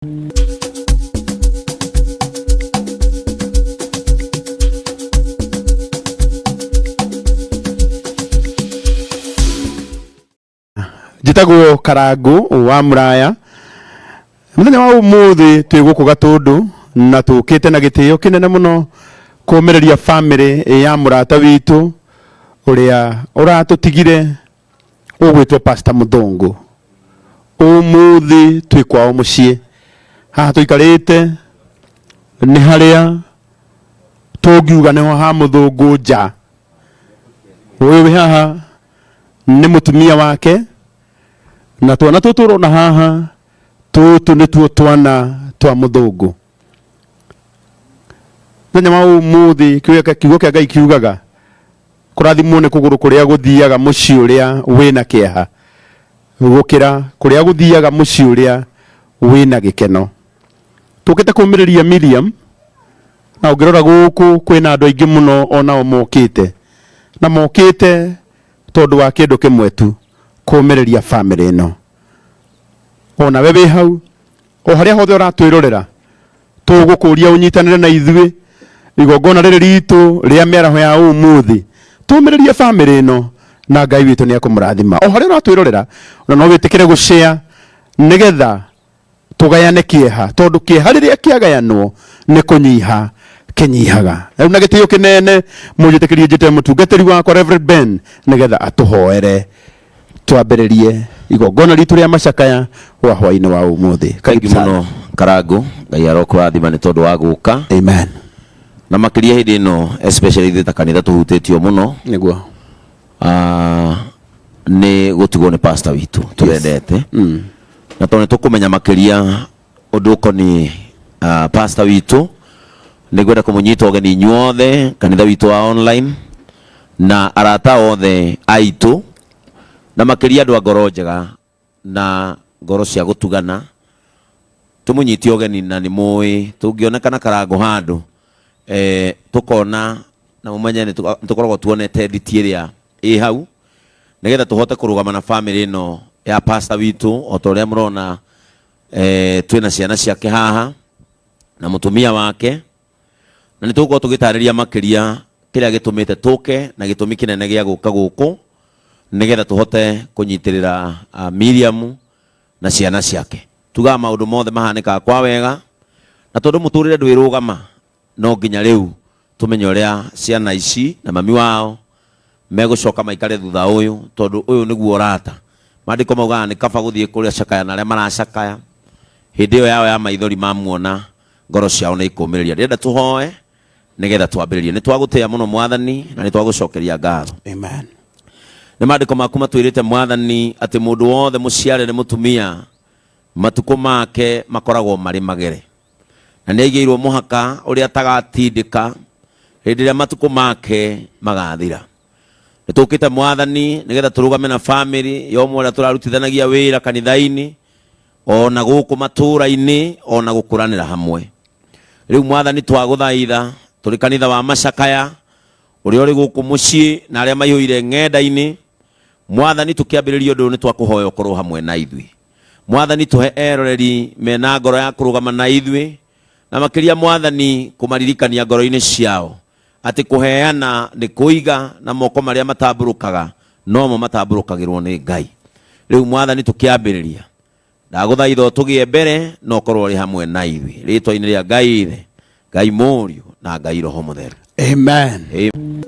Njĩtagwo Karangũ wa Mũraya. Mũthenya wa ũmũthĩ twĩ gũkũ Gatũndũ na tũkĩte na gĩtĩo kĩnene mũno kũmĩrĩria famĩlĩ ya mũrata witũ ũrĩa ũratũtigire ũgwĩtwo Pastor Mũthũngũ. Ũmũthĩ twĩ kwao mũciĩ. Haha tũikarĩte nĩ harĩa tũngiuga nĩho ha Mũthũngũ nja. Ũyũ wĩ haha nĩ mũtumia wake na twana tũtũ ũrona haha tũtũ nĩtuo twana twa mũthũngũ. Mũthenya wa ũmũthĩ kiugo kĩa Ngai kiugaga kũrathimwo nĩ kũgũrũ kũrĩa gũthiaga mũciĩ ũrĩa wĩna kĩeha gũkĩra kũrĩa gũthiaga mũciĩ ũrĩa wĩna gĩkeno. Tũkĩte kũmĩrĩria Miriam na ũngĩrora gũkũ kwĩna andũ aingĩ mũno onao mokĩte na mokĩte tondũ wa kĩndũ kĩmwe tu, kũmĩrĩria bamĩrĩ ĩno. Onawe wĩ hau o harĩa hothe ũratwĩrorera tũgũkũria ũnyitanĩre na ithuĩ igongona rĩrĩ ritũ rĩa mĩaraho ya ũmũthĩ, tũmĩrĩrie bamĩrĩ ĩno na Ngai witũ nĩ ekũmũrathima. O harĩa ũratwĩrorera ona no wĩtĩkĩre gũshare nĩgetha tũgayane kĩeha, tondũ kĩeha rĩrĩa kĩagayanwo nĩ kũnyiha kĩnyihaga. Rĩu na gĩtĩo kĩnene mũnjĩtĩkĩrie njĩte mũtungatĩri wakwa Reverend Ben nĩgetha atũhoere twambĩrĩrie igongona ritũ rĩa macakaya wa hwaĩ-inĩ wa ũmũthĩ. Thank you mũno Karangũ, Ngai arokũrathima nĩ tondũ wa gũka. Amen. Na makĩria hĩndĩ ĩno especially ithuĩ ta kanitha tũhutĩtio mũno. Nĩguo. Nĩ gũtigwo nĩ pastor witũ tũrendete. Na tondũ nĩ tũkũmenya makĩria ũndũ ũkoniĩ pastor witũ, nĩ ngwenda kũmũnyita ũgeni inyuothe kanitha witũ wa online na arata othe aitũ, na makĩria andũ a ngoro njega na ngoro cia gũtugana, tũmũnyite ũgeni. Na nĩ mũĩ tũngĩonekana Karangũ handũ, tũkona na mũmenye nĩ tũkoragwo tuonete nditi ĩrĩa ĩ hau, nĩgetha tũhote kũrũgama na bamĩrĩ ĩno ya pastor witũ. O ta ũrĩa mũrona, twĩna ciana ciake haha na mũtumia wake, na nĩ tũgũkorwo tũgĩtarĩria makĩria kĩrĩa gĩtũmĩte tũke na gĩtũmi kĩnene gĩa gũka gũkũ, nĩgetha tũhote kũnyitĩrĩra Miriam na ciana ciake. Tugaga maũndũ mothe mahanĩkaga kwa wega, na tondũ mũtũrĩre ndwĩrũgama, no nginya rĩu tũmenye ũrĩa ciana ici na mami wao megũcoka maikare thutha ũyũ, tondũ ũyũ nĩguo ũrata. Maandĩko maugaga nĩ kaba gũthiĩ kũrĩa cakaya na arĩa maracakaya, hĩndĩ ĩyo yao ya maithori mamuona ngoro ciao nĩ ikũmĩrĩria. Ndĩrenda tũhoe nĩgetha twambĩrĩrie. Nĩ twagũtĩĩa mũno Mwathani, na nĩ twagũcokeria ngatho. Amen. Nĩ maandĩko maku matwĩrĩte Mwathani atĩ mũndũ wothe mũciare nĩ mũtumia matukũ make makoragwo marĩ magere, na nĩ aigĩirwo mũhaka ũrĩa atagatindĩka hĩndĩ ĩrĩa matukũ make magathira. Nĩ tũkĩte Mwathani nĩgetha tũrũgame na bamĩrĩ ya ũmwe ũrĩa tũrarutithanagia wĩra kanitha-inĩ ona gũkũ matũũra-inĩ ona gũkũranĩra hamwe. Rĩu Mwathani twagũthaitha tũrĩ kanitha wa macakaya ũrĩa ũrĩ gũkũ mũciĩ na arĩa maihũire ng'enda-inĩ, Mwathani tũkĩambĩrĩria ũndũ ũyũ nĩ twakũhoya ũkorwo hamwe na ithuĩ. Mwathani tũhe eroreri mena ngoro ya kũrũgama na ithuĩ, na makĩria Mwathani kũmaririkania ngoro-inĩ ciao atĩ kũheana nĩ kũiga, na moko marĩa matambũrũkaga nomo matambũrũkagĩrwo nĩ Ngai. Rĩu Mwathani tũkĩambĩrĩria ndagũthaitha ũtũgĩe mbere na ũkorwo ũrĩ hamwe na ithuĩ, rĩtwa-inĩ rĩa Ngai Ithe, Ngai Mũriũ na Ngai Roho Mũtheru. Amen. Amen.